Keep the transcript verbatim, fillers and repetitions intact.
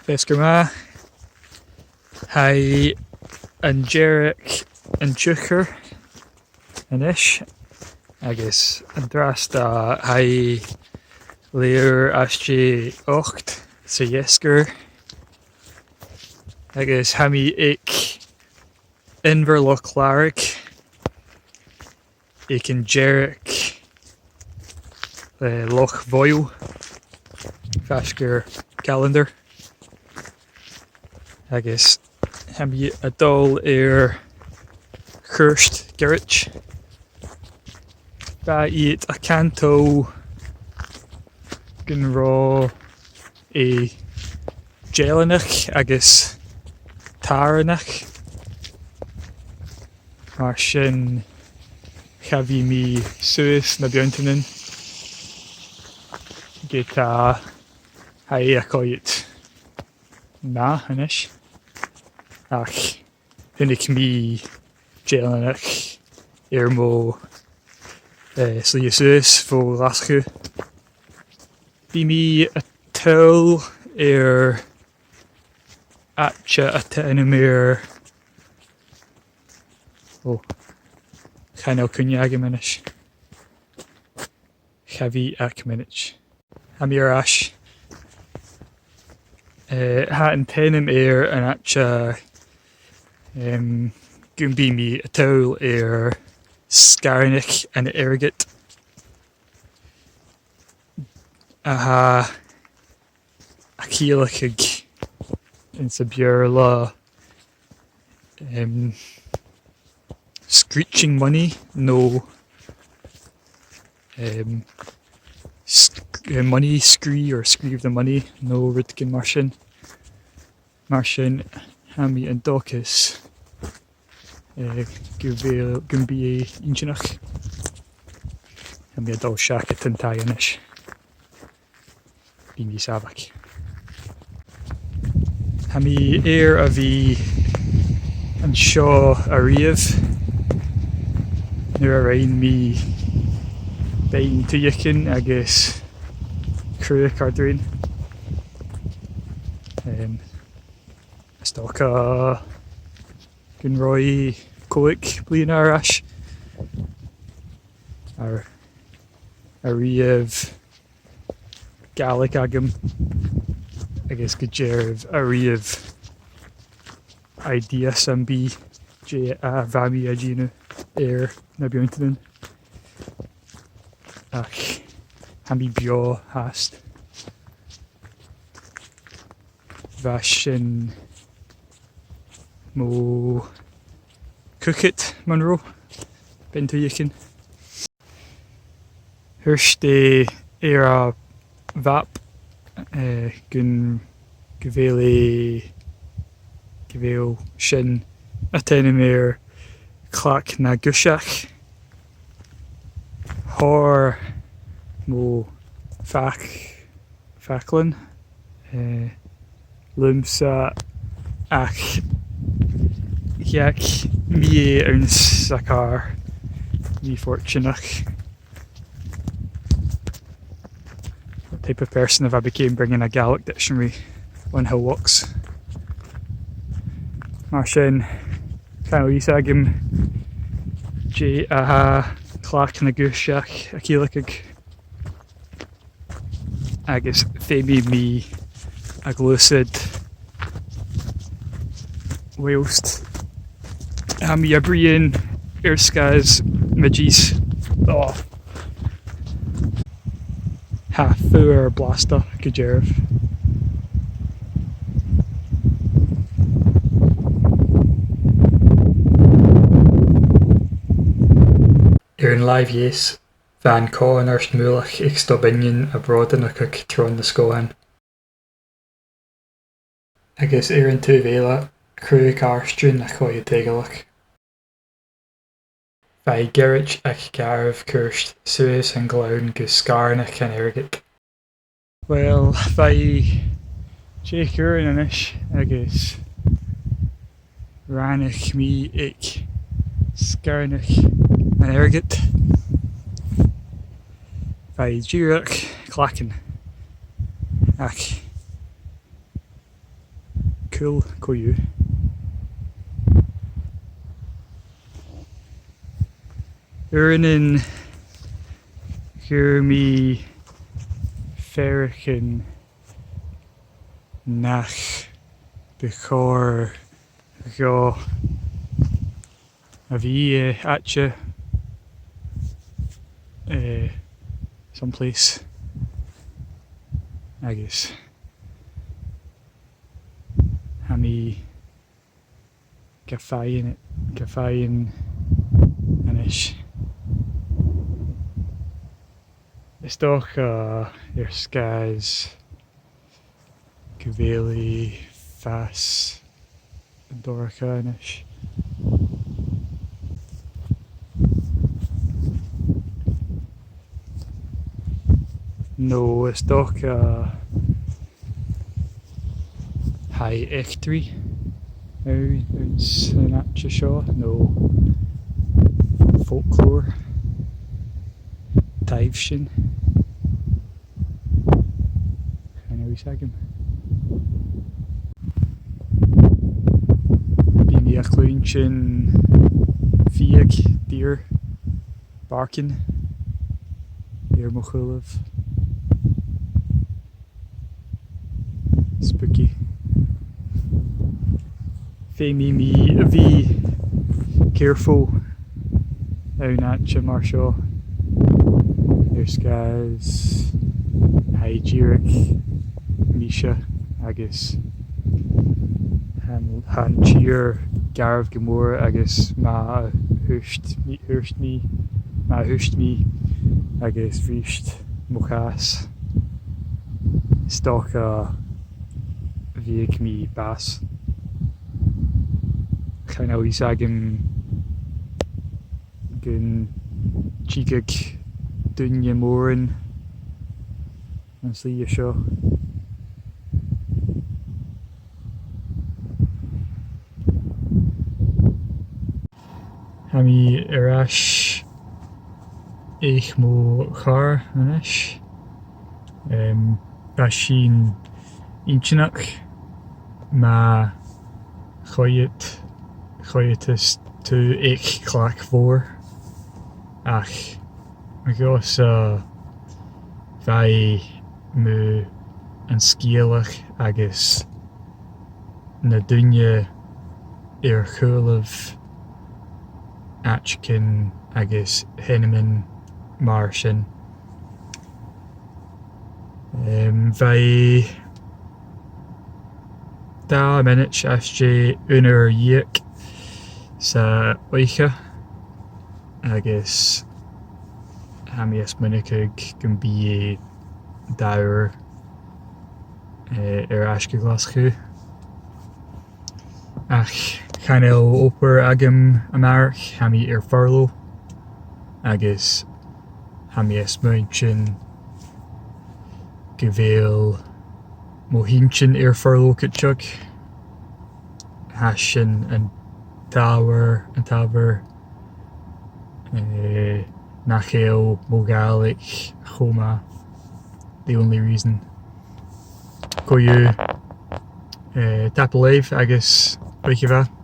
Feasgar math. Tha e an deireadh an t-siubhail a-nis, agus an-dràsta tha e leth-uair às dèidh ochd san fheasgar, agus tha mi aig Inbhir Loch Làraig, aig an deireadh, eh, Loch Voil, faisg air Callander. Agus tha mi a' dol air chuairt ghoirid. Bha iad a' cantainn gun robh e deileanach agus tàrnach. Mar sin, cha bhi mi suas na beanntan, ged a tha e a' coimhead math a-nis. Ach chunnaic mi deileanach air mo, eh, shlighe suas bho Ghlaschu. Bidh mi a' tadhal air àite a tha ainmeil, o, chan eil cuimhne agam a-nis. Cha bhi ach mionaid. Tha mi air ais. Eh, tha an t-ainm air an àite, em, gum bi mi a' tadhal air Sgàirneach an Airgid, a tha a' ciallachadh anns a' Bheurla, em, screeching money, no, em, sc-, eh, money scree or scree of the money, no rudeigin mar sin. Mar sin, tha mi an dòchas, eh, gu bheil, gum bi e inntinneach. Tha mi a' dol seachad an taigh a-nis. Bidh mi sàmhach. Tha mi air a bhith an seo a-riamh nuair a rinn mi Beinn Tuigheachan agus Cruach Àrdrain. Em, is dòcha gun robh e còig bliadhna air ais. Air, a-riamh Gàidhlig agam, agus gu dearbh a-riamh idea sam bith dè a bha mi a' dèanamh air na beanntan. Ach tha mi beò fhathast. Bha sin mu chuairt Munro, Beinn Tuigheachan. Thuirt e air a' mhap, eh, gun, gu bheil e, gu bheil sin a' tighinn air Clach na Guiseach. Thoir mo fhac-, faclan, eh, leamsa, ach dh'fhàg mi e anns a' chàr, mì-fhortanach. What type of person have I became bringing a Gaelic dictionary on hill walks? Mar sin, chan eil fhios agam dè a tha Clach na Guiseach a' ciallachadh. Agus feumaidh mi a ghluasad whilst tha mi a' bruidhinn air sgàth 's midges. Oh. Tha fuar blasta gu dearbh. Air an làimh dheas, bha an còmhnard Muileach aig Stob Innein a' brodanachadh tron a' sgòthan. Agus air an taobh eile, Cruach Àrdrain a' coimhead eagalach. Bha e goirid ach garbh cuairt suas an gleann gu Sgàirneach an Airgid. Uill, bha e deich uairean a-nis agus ràinig mi aig Sgàirneach an Airgid. Bha e dìreach clachan. Ach cool co-dhiù. Uaireannan chuir mi faireachdainn nach bu chòir dhomh a bhith, eh, àite, eh, someplace agus tha mi ga fhaighinn, ga fhaighinn a-nis. Is dòcha, eh, air sgàth 's gu bheil e fàs dorcha a-nis. No, is dòcha, eh, tha eachdraidh ann, ann san àite seo, no folklore, taibhsean. Chan eil fhios agam. Bidh mi a' cluinntinn fiadh, deer, barking air mo chùlaibh. Spooky. Feumaidh mi a bhith careful ann an àite mar seo, air sgàth 's tha e dìreach mise agus tha an, tha an tìr garbh gu mòr agus ma thuit mi, thuit mi, ma thuit mi agus bhris mo chas, is dòcha bhiodh mi bàs. Chan eil fhios agam gun tigeadh daoine mòran an slighe seo. Tha mi air ais aig mo chàr a-nis. Em, bha sin inntinneach. Ma choimhead-, choimheadas tu aig clach mhòr, ach gu h-àraidh, bha e mu an sgeulachd agus na daoine air chùlaibh àiteachan agus ainmean mar sin. Em, bha e dà mhionaid às dèidh aon uair dheug san oidhche, agus tha mi a' smaoineachadh gum bi e dà uair, eh, air ais gu Glaschu. Ach chan eil obair agam a-màireach, tha mi air furlough, agus tha mi a' smaointinn gu bheil mo h-inntinn air furlough cuideachd. Tha sin an t-adhbhar, an t-adhbhar, eh, nach eil mo Ghàidhlig cho math. The only reason. Co-dhiù, eh, tapadh leibh agus oidhche mhath.